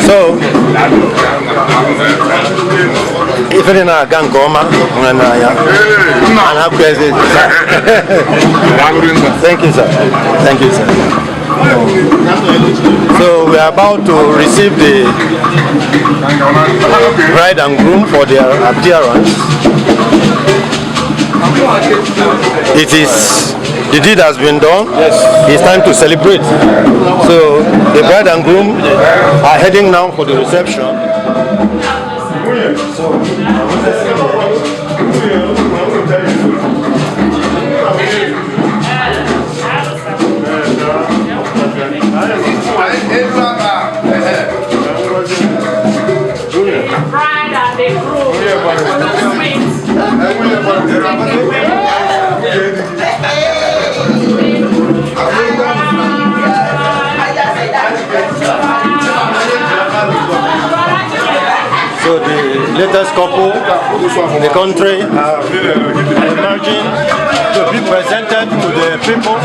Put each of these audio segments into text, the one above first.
So ife dị na-aga nke ọma nwere n'anya a na-akụ eze. Thank you, sir. Thank you, sir. So we are about to receive the bride and groom for their appearance. It is the deed has been done. Yes. It's time to celebrate. So the bride and groom are heading now for the reception. Bride and the groom. Sweet. So the latest couple in the country are emerging to be presented to the people.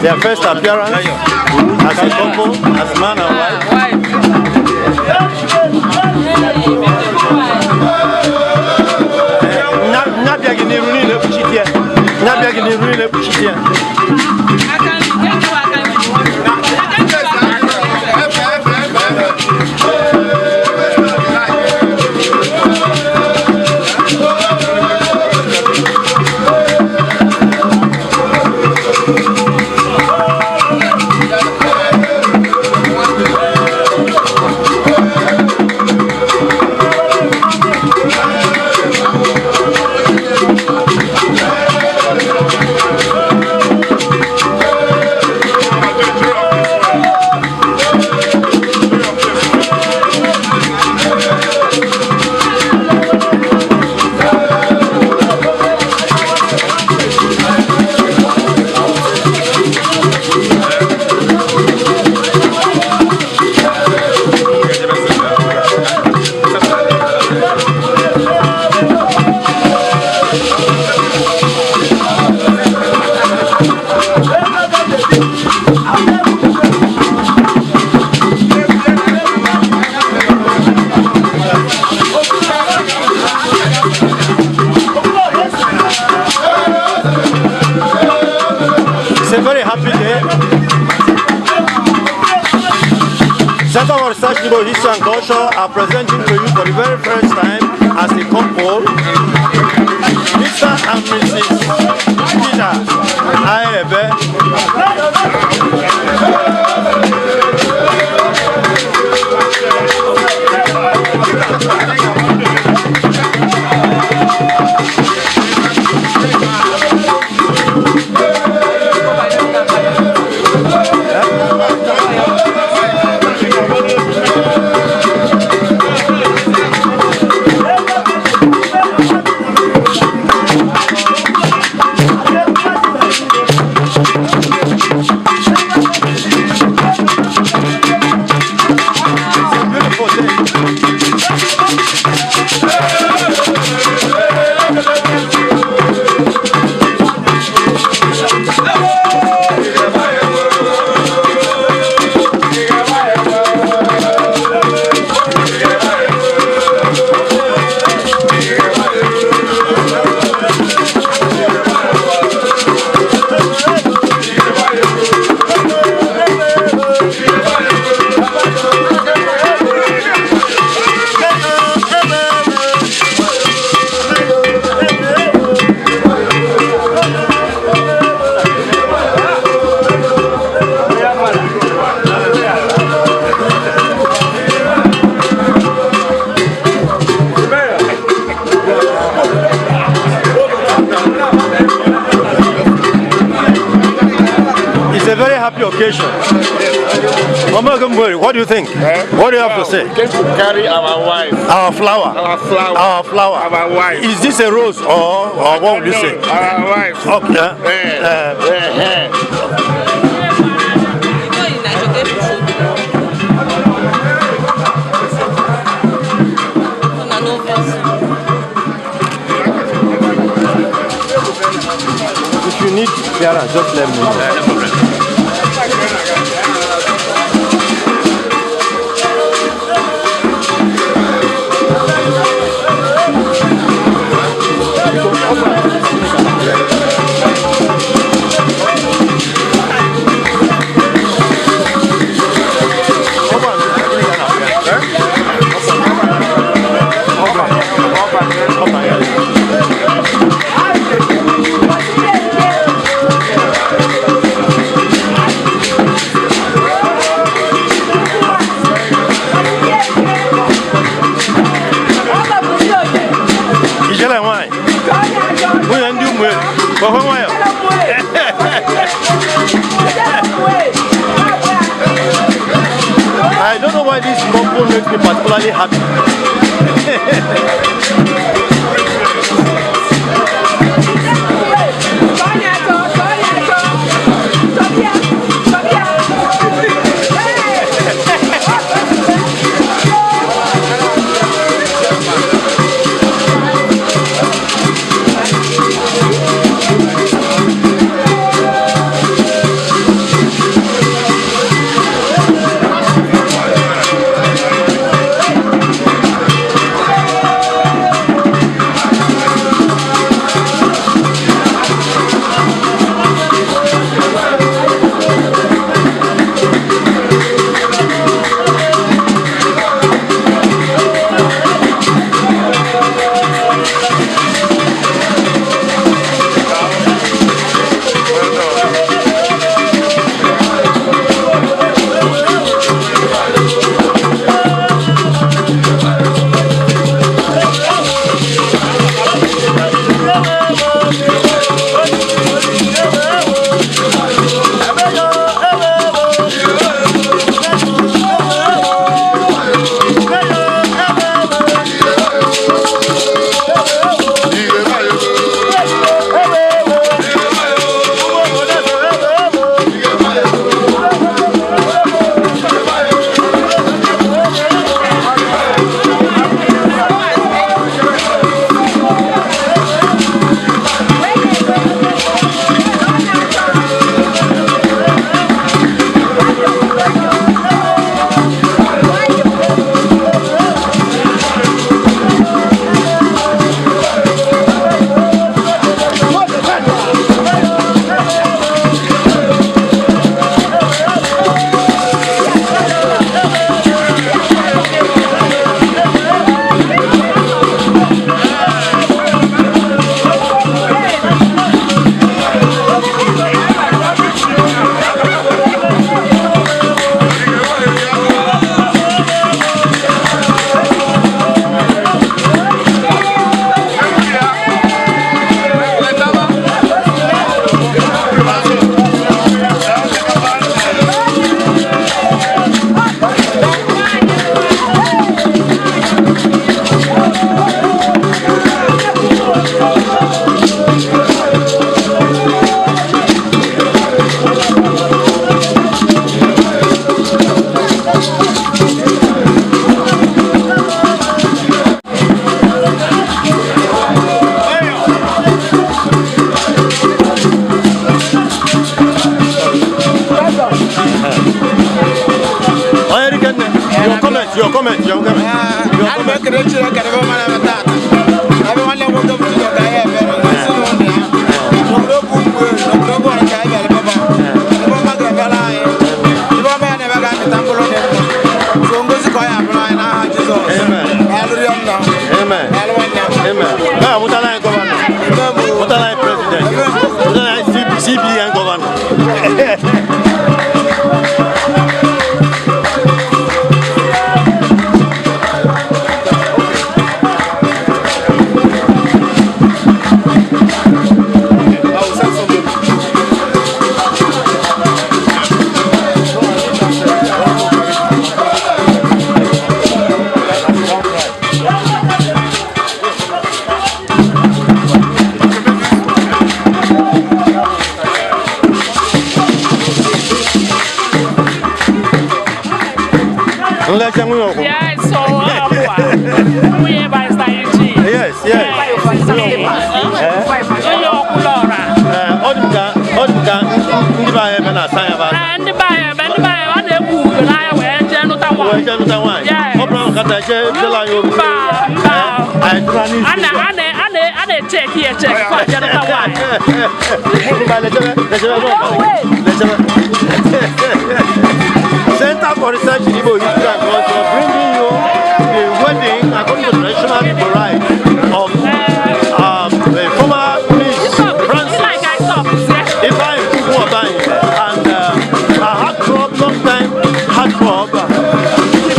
Their first appearance as a couple, as man and wife. Nyabịa gị n'iru niile kpuchite ya. Nyabịa gị n'iru niile kpuchite ya. It's a very happy day. Center for Research Igbo History and Culture are presenting to you for the very first time as a couple, Mr. and Mrs. Peter Aebe. It's a beautiful day. It's a very happy occasion. Omogumbweri, what do you think? What do you have to say? We came to carry our wife. Our flower. Our flower. Our flower. Our wife. Is this a rose or what would you say? Our wife. Okay. Eh, eh, eh. appearance, just let me know. No problem. Ijele nwanyị, nwunye ndị ụmụ elu, kpọkwa nwayọ. I don't know why this couple makes me particularly happy. Onye Rikenna, your comment, your comment, your comment. Your Ana m comment. ekele Chineke na ebe ọma na-eme tata. Ebe nwanne m nwoke bụ Chijioke anyị ebere ezinụlọ ya. N'obodo bụ Umueri, n'obodo bụ Ọnịcha anyị bịara ebe ọma. Ebe ọma ga-emere anyị. Ebe ọma ya na-eme ga-amịta mkpụrụ dị mma. So ngozi ka ọ ya abụrụ anyị n'aha Jizọs. Amen. Daalụ rie nna. Amen. Daalụ nwanne m. Amen. Ee, mụtara anyị gọvanọ. Mụtara anyị president. Mụtara anyị CBN gọvanọ. Nleta nwunye ọkwụ. Yes, so akwa. Nwunye barrister Eugene. Yes, yes. Onye ọkwụlọra. Ee, ọ dị m ka ọ dị Ndị be anyị ebe na-asa ya bụ asa. Ee, ndị be anyị ebe ndị be anyị a na-egbu ugo n'ahịa wee jee nụta Wee nwaanyị. jee nụta nwaanyị. Yes. Ọ bụrụ na nkata jee jela anyị okwu. Mba, mba. Anyị tụrụ n'isi. A na-echeki ya echeki kwa jee nụta nwaanyị. Mba, lechebe, lechebe, No way. lechebe. Center for Research in Igbo History and Culture bringing you the wedding according to traditional Igbo rite of the former Prince Francis Like I stop, yeah. Ifeanyi Chukwu Obanyi and her heartthrob, long time heartthrob,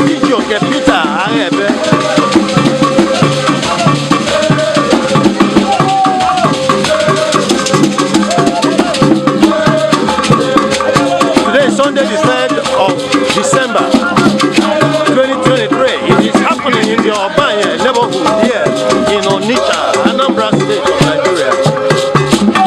Chijioke Peter Aghebe. Today is Sunday, the 3rd of December 2023. It is happening in the Obanye neighborhood here in Onitsha, Anambra State of Nigeria.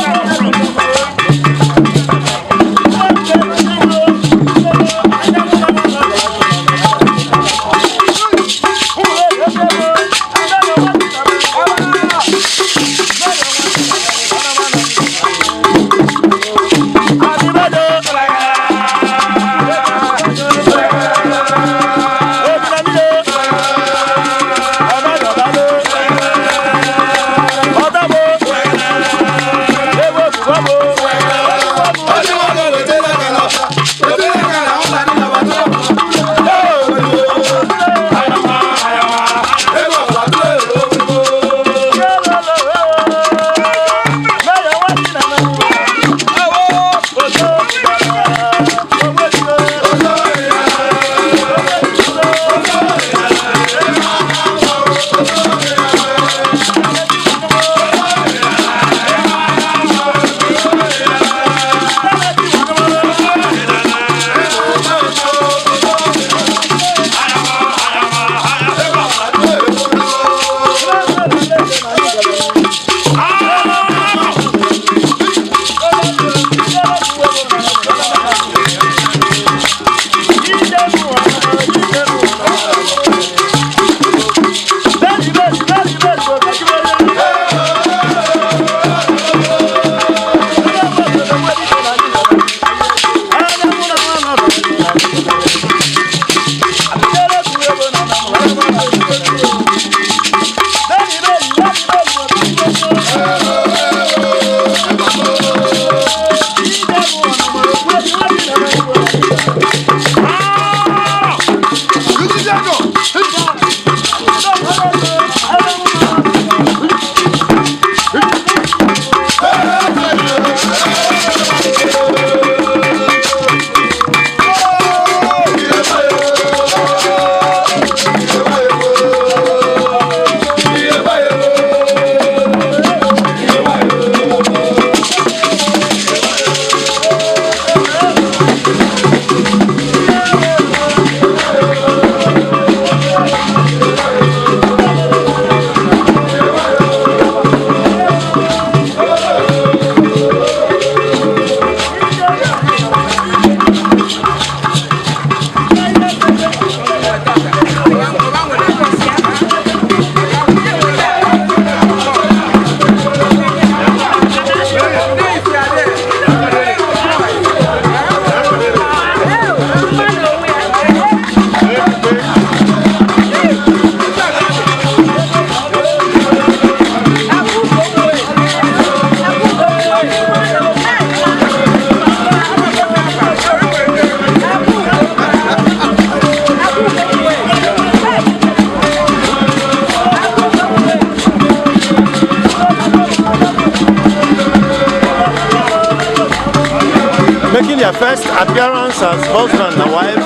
Making their first appearance as husband and wife,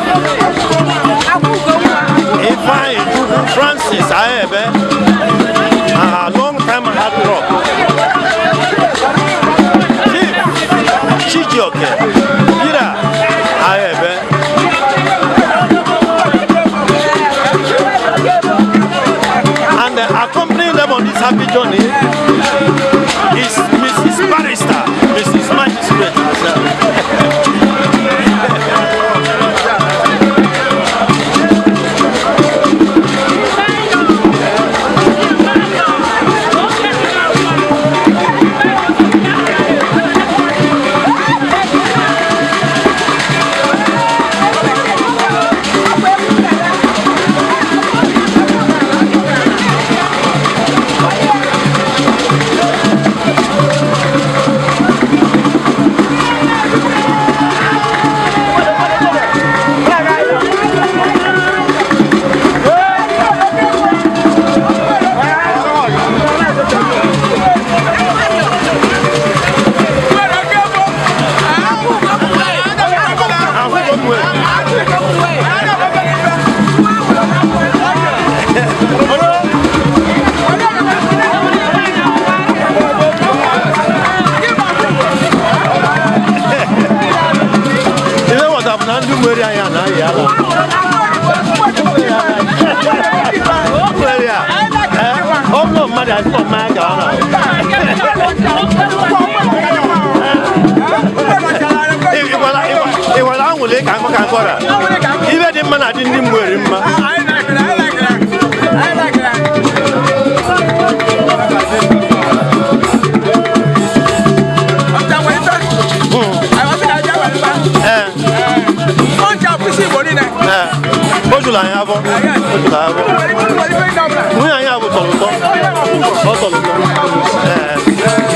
Ifeanyi Chukwu Francis Aghebe and her long-time heartthrob, Chief Chijioke Peter Aghebe. And accompanying them on this happy journey is Mrs. Barrister, Mrs. Magistrate herself. Okay. ala. Nwere ya. Ee, ọ bụrụ mmadụ asị na mmanya ka ọ na. Ị gwara anwụle ka nkọ ka nkọra. Ibe dị mma na-adị ndị Umueri mma. Ee, ee, o juru anyị afọ. O juru anyị afọ. Nwunye anyị a bụ tọrọ ụtọ. Ọ tọrọ ụtọ. Ee.